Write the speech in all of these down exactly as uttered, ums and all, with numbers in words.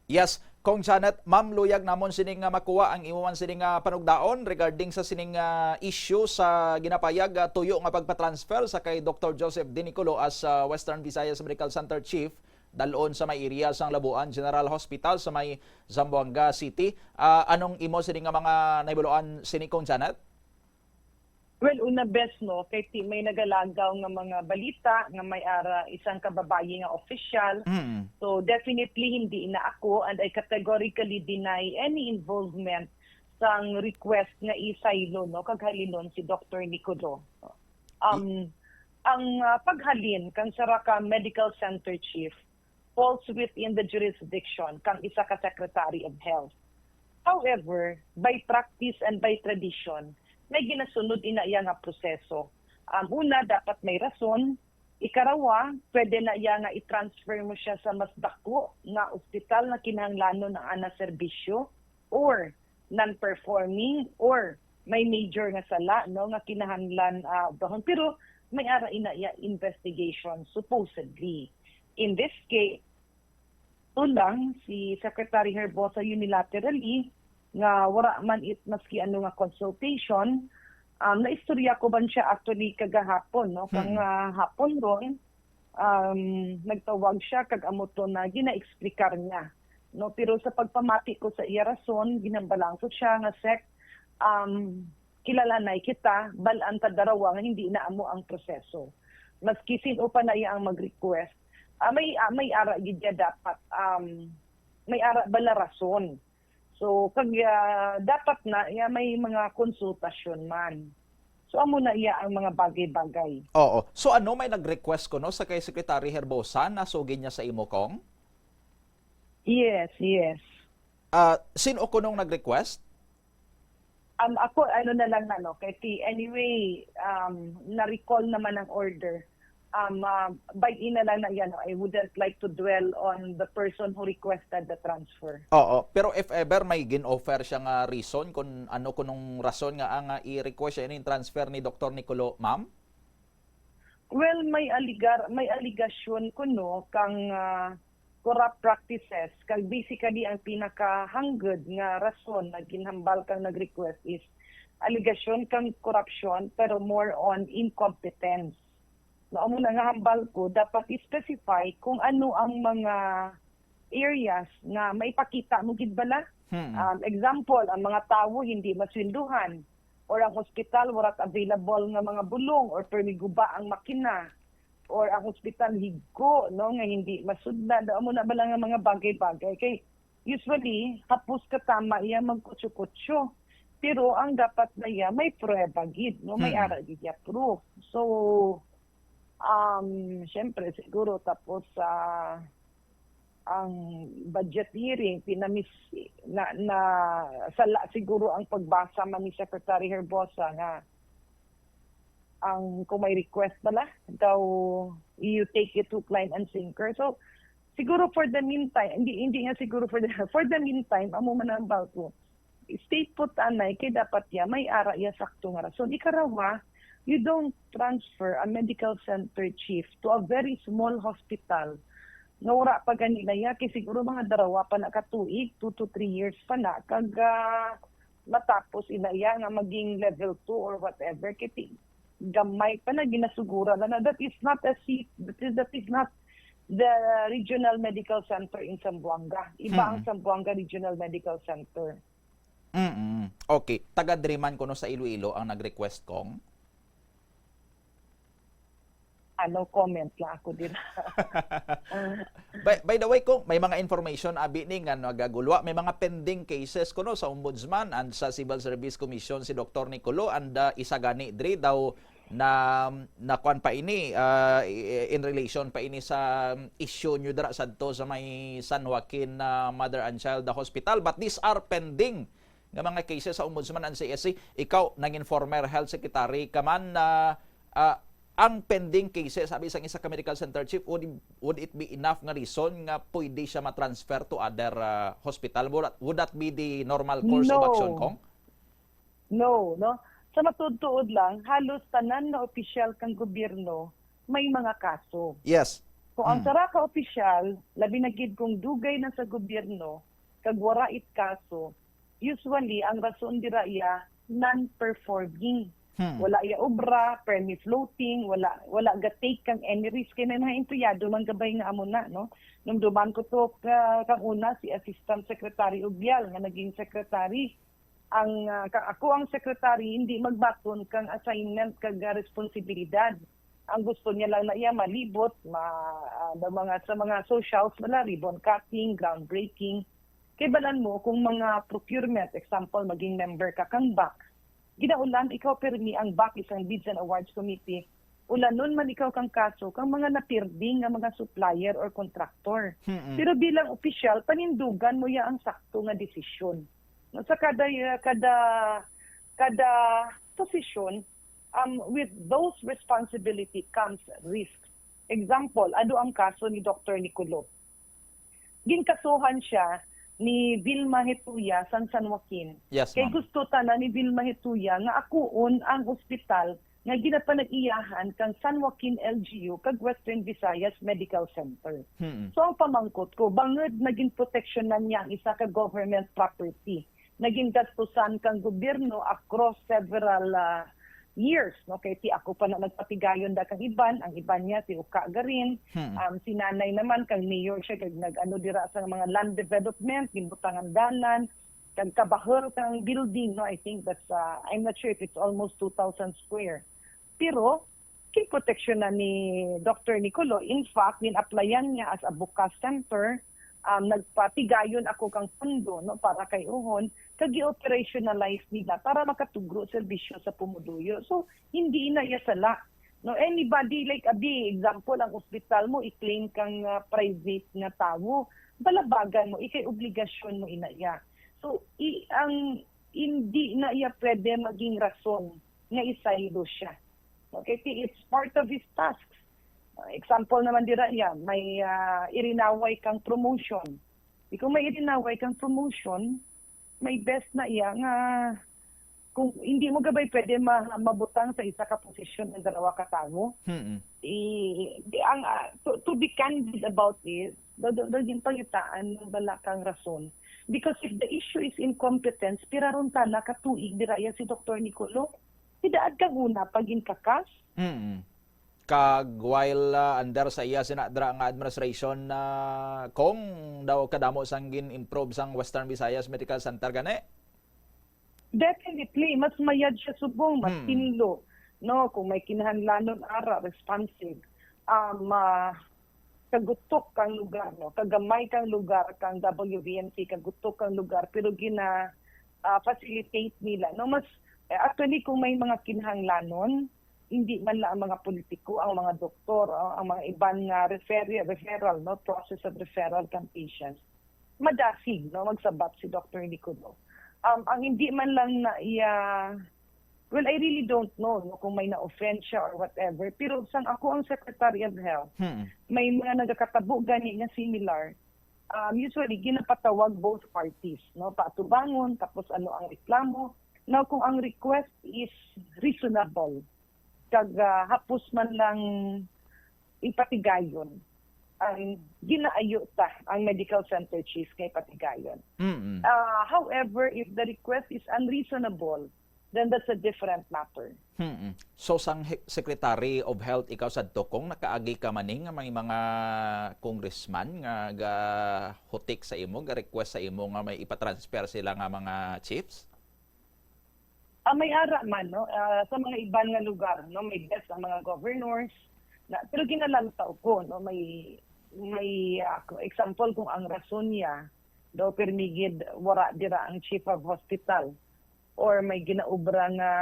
Yes, Cong Janet, ma'am, luyag namon sining, ah, makuha ang imo man sining, ah, panugdaon regarding sa sining, ah, issue sa ginapayag, ah, tuyo nga pagpa-transfer sa kay Doktor Joseph Diniculo as, ah, Western Visayas Medical Center Chief, dalon sa may area sang Labuan General Hospital sa may Zamboanga City. Ah, anong imo sini nga mga nahibaluan sini, Cong Janet? Well, una, bes, no, kay ti-, may nagalagaw nga mga balita nga may ara isang kababayi nga opisyal. Mm. So, definitely, hindi na ako, and I categorically deny any involvement sang request nga isaylo, no, kag halinon si Doktor Nicodo. Um, ang ah, paghalin kang sara ka medical center chief falls within the jurisdiction kang isa ka Secretary of Health. However, by practice and by tradition, may ginasunod ina iya nga proseso. Um, una, dapat may rason. Ikarawa, pwede na iya nga i-transfer mo siya sa mas dako nga ospital nga kinahanglanon ang ana serbisyo, or non-performing, or may major nga sala, no, nga kinahanglan, ah, obahon. Pero may ara ina iya investigation, supposedly. In this case, to lang si Secretary Herbosa unilaterally nga wala man it maski ano nga consultation. Um, naistorya ko man siya actually kagahapon, no? Kang Hmm. ah, hapon ron, um, nagtawag siya kag amo to na gina-explicar niya, no? Pero sa pagpamati ko sa iya rason, ginhambalan ko siya nga, "Sec, um, kilalanay kita, bal-an ta darawa nga hindi na amo ang proseso. Maski sin-o pa na iya ang mag-request, ah, may ah, may ara gid niya dapat, um, may ara bala rason." So, kag ah, dapat na iya may mga konsultasyon man. So, amo na iya ang mga bagay-bagay. Oo. So ano, may nag-request kuno sa kay Secretary Herbosa na sugin niya sa imo, Cong? Yes, yes. Ah, sin-o kunong nag-request? Um, ako, ano na lang na, no? Kay ti-, anyway, um, na-recall naman ang order. Um, ah, by ina lang na yan, no? I wouldn't like to dwell on the person who requested the transfer. Oo, pero if ever may gin-offer siya nga reason kung ano kunong rason nga ang, ah, i-request siya ining transfer ni Doktor Nicola, ma'am? Well, may aligar may aligasyon kuno kang ah, corrupt practices, kag basically ang pinakahanggod nga rason nga ginhambal kang nag-request is aligasyon kang corruption, pero more on incompetence. Mao mo na nga hambal ko, dapat i-specify kung ano ang mga areas nga maipakita mo gid bala. Hmm. Um, example, ang mga tawo hindi masweldohan, or ang hospital wala available nga mga bulong, or permi guba ang makina, or ang hospital higko, no, nga hindi masudlan. Amo na bala nga mga bagay-bagay kay usually hapos ka tama iya magkutso-kutso. Pero ang dapat na iya may prueba gid, no, may Hmm. ara gid iya proof. So, um, syempre, siguro tapos sa ang budget hearing, pinamis na, na sala siguro ang pagbasa man ni Secretary Herbosa nga ang kung may request pala daw, you take it hook, line, and sinker. So, siguro for the meantime, hindi, hindi nga siguro for the, for the meantime, amo man ang hambal ko, stay put anay kay dapat ya may ara ya sakto nga rason. Ikarawa, you don't transfer a medical center chief to a very small hospital nga wala pa gani na ya, kay siguro mga darawa pa na ka tuig, two to three years pa na, kag ah, matapos ina ya nga maging level two or whatever, kay ti-, gamay pa na, ginasugura na na. That is not a C-, that is, that is not the regional medical center in Zamboanga. Iba ang Hmm. Zamboanga Regional Medical Center. Mm. Okay. Taga diri man kuno sa Iloilo ang nag-request, Cong? Ano, comment lang ako dira. By, by the way, Cong, may mga information abi ni nga nagagulwa, may mga pending cases kuno sa Ombudsman and sa Civil Service Commission si Doktor Nicola, and ah, isa gani diri daw na nakuan pa ini, ah, i- in relation pa ini sa issue nyo dira sadto sa may San Joaquin na Mother and Child Hospital, but these are pending nga mga cases sa Ombudsman and C S C. Ikaw, nangin former health secretary ka man, na ah, ang pending cases, sabi sang isa ka medical center chief, would, would it be enough nga reason nga pwede siya ma-transfer to other ah, hospital? Would that, would that be the normal course of No. action, Cong? No, no. Sa matuod-tuod lang, halos tanan na opisyal kang gobyerno may mga kaso. Yes. Kung ang Mm. sara ka opisyal, labi na gid kung dugay na sa gobyerno, kag wara it kaso, usually ang rason dira iya non-performing. Hmm. Wala iya obra, permi floating, wala wala ga-take kang any risk. Kay may mga empleyado man gabay nga amo na, no? Numduman ko to ka, kang una, si Assistant Secretary Ubial nga naging secretary. Ang ah, ka, ako ang secretary, hindi magbaton kang assignment kag ah, responsibilidad. Ang gusto niya lang na iya malibot, ma, ah, daw mga sa mga socials wala, ribbon cutting, groundbreaking. Kay balan mo kung mga procurement, example, maging member ka kang bac, ginaulan ikaw pirmi ang bac isang Bids and Awards Committee, ulanon man ikaw kang kaso kang mga napirding nga mga supplier or contractor. Hmm. Pero bilang opisyal, panindugan mo ya ang sakto nga desisyon. No, sa kada kada kada posisyon, um, with those responsibility comes risk. Example, ado ang kaso ni Doktor Niculo. Ginkasuhan siya ni Vilma Hetuya sang San Joaquin. Yes, Kay ma'am. Gusto tana ni Vilma Hetuya nga akuon ang ospital nga ginapanag-iyahan kang San Joaquin L G U kag Western Visayas Medical Center. Hmm. So ang pamangkot ko, bangod naging proteksyonan niya ang isa ka government property, naging gastusan kang gobyerno across several ah, years, no? Kay ti ako pa na nagpatigayon da kang iban, ang iban niya ti uka garin, Hmm. um, si nanay naman kang mayor siya kag nag-ano dira sa mga land development, ginbutangan dalan, kag kabahol kang building, no? I think that's uh, I'm not sure if it's almost two thousand square. Pero king proteksyon na ni Doktor Nicolo. In fact, gin-applyan niya as a BOCAS center, um, nagpatigayon ako kang pundo, no, para kay uhon, kag gi-operationalize nila para makatugro serbisyo sa pumuduyo. So hindi na iya sala. No, anybody, like, abi, example, ang ospital mo i-claim kang ah, private nga tawo, balabagan mo, ikay obligasyon mo ina iya. So i ang hindi na iya pwede maging rason nga isaylo siya. Okay, ti- it's part of his tasks. Uh, example naman dira iya, may ah, irinaway kang promotion. Di kung may irinaway kang promotion, may best na iya nga kung hindi mo gabay pwede ma- mabutang sa isa ka posisyon ang dalawa ka tawo. Hmm. I, di, ang, ah, to, to be candid about it, daw daw daw ginpangitaan ng balakang rason. Because if the issue is incompetence, pira ron tana ka tuig dira iya si Doktor Nicolo? Sidaad kang una pa ginkakas? Hmm. Kag while ah, under sa iya sina dra nga administration na kung daw kadamo sang gin-improve sang Western Visayas Medical Center gani. Definitely, mas mayad siya subong, mas Hmm. tinlo. No, kung may kinahanglanon ara, responsive. Um, ah, kagutok kang lugar, no, kagamay kang lugar kang W V M C, kagutok kang lugar, pero gina ah, facilitate nila, no, mas eh, actually kung may mga kinahanglanon, hindi man lang ang mga politiko, ang mga doktor, oh, ang mga iban nga refer- referral, no, process of referral kang patients, madasig, no, magsabat si Doktor Niculo. Um, ang hindi man lang na iya, well, I really don't know, no, kung may na-offend siya or whatever, pero sang ako ang Secretary of Health, Hmm. may mga nagakatabo gani nga similar, um, usually ginapatawag both parties, no, paatubangon, tapos ano ang reklamo. Now, kung ang request is reasonable, kag ah, hapos man lang ipatigayon, ang ginaayo ta ang medical center chief nga ipatigayon. Mm. Ah, however, if the request is unreasonable, then that's a different matter. Hmm. So sang he- Secretary of Health ikaw sadto, kung nakaagi ka man ni nga may mga congressman nga gahutik sa imo, ga-request sa imo nga may ipatransfer sila nga mga chiefs? Ah, may ara man, no? Ah, sa mga iban nga lugar, no, may best ang mga governors. Na, pero ginalantaw ko, no, may may ah, example kung ang rason niya daw permigid wara dira ang chief of hospital or may ginaobra nga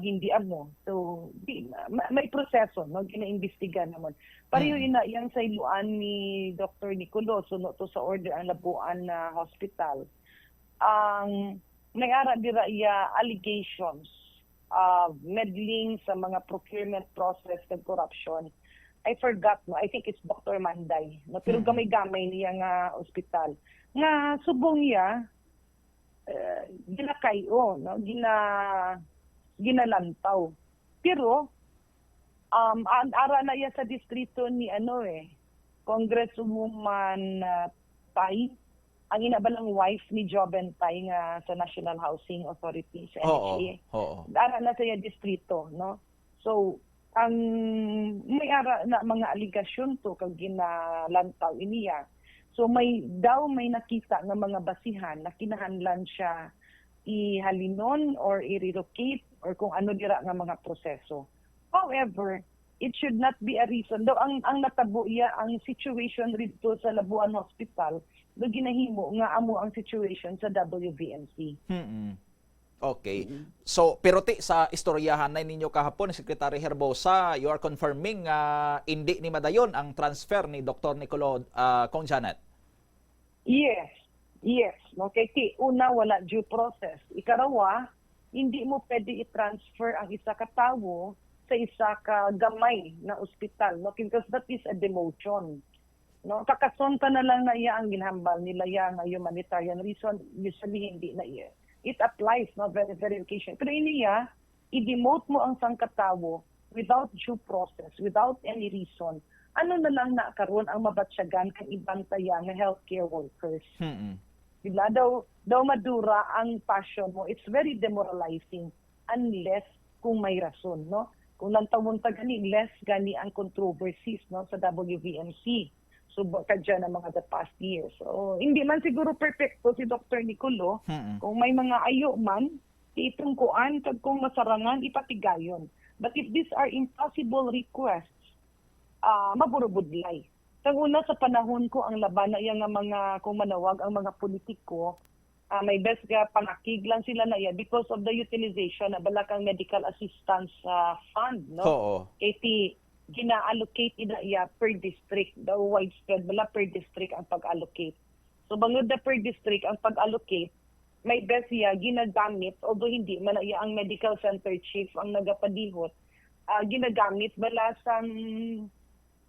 hindi amo. So di, ma- may proseso, no, ginaimbestiga naman. Pareho Mm. ina yang sayloan ni Doktor Nicoloso, no, to sa order ang Labuan na hospital. Ang may ara dira iya allegations of meddling sa mga procurement process kag corruption. I forgot, no? I think it's Doctor Manday, no? Pero Mm. gamay-gamay niya nga ospital. Nga subong niya, eh, ginakayo, no? Gina, ginalantaw. Pero, um, an, ara na iya sa distrito ni ano eh, Congresswoman, ah, Tay, ang ina ba lang wife ni Joven Tay nga sa National Housing Authority, sa Oo, N H A. Oo. Ara na sa iya distrito, no? So, ang may ara na mga aligasyon to kag ginalantaw iniya. So may daw may nakita nga mga basihan na kinahanglan siya ihalinon or i-relocate or kung ano dira nga mga proseso. However, it should not be a reason. Daw ang ang natabo iya ang situation didto sa Labuan Hospital do ginahimo nga amo ang situation sa W V M C. Mm. Okay. So, pero ti sa istoryahan na ninyo kahapon, Secretary Herbosa, you are confirming nga indi ni madayon ang transfer ni Doktor Nicolo, ah, Kong Janet? Yes. Yes. No? Kay ti, una, wala due process. Ikarawa, hindi mo pwede i-transfer ang isa ka tawo sa isa ka gamay na ospital, no? Because that is a demotion. No? Kakason ka na lang na iya ang ginhambal nila iya nga humanitarian reason, usually hindi na iya. It applies, no? Very verification. Pero iniya, i-demote mo ang sangkatawo without due process, without any reason. Ano na lang na karon ang mabatyagan kang iban taya nga healthcare workers? Mm. Diba? Daw, daw madura ang passion mo. It's very demoralizing unless kung may rason, no? Kung lantawon ta gani, less gani ang controversies, no, sa W V M C. So, kadya na mga the past years. So, hindi man siguro perfecto si Doktor Nicolo. Mm. Kung may mga ayo man, itungkuan kag kung masarangan, ipatigayon. But if these are impossible requests, ah, maburubudlay. Kang una sa panahon ko, ang laban na iya nga mga, kung manawag ang mga politiko, ah, may best nga pangakig lang sila na iya because of the utilization na bala kang medical assistance, ah, fund, no? Oo. Kay ti gina-allocate ina iya per district, daw widespread bala per district ang pag-allocate. So bangod na per district ang pag-allocate, may best iya ginagamit, although hindi man na iya ang medical center chief ang nagapadihot, ah, ginagamit bala sang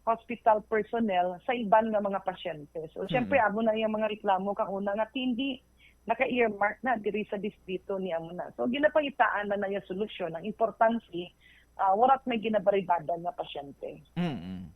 hospital personnel sa iban nga mga pasyente. So, syempre, amo na yung mga reklamo kang una nga hindi naka-earmark na diri sa distrito ni amo na. So, ginapangitaan na na yung solusyon. Ang importante, ah, warat may ginabaribadan nga pasyente. Mm.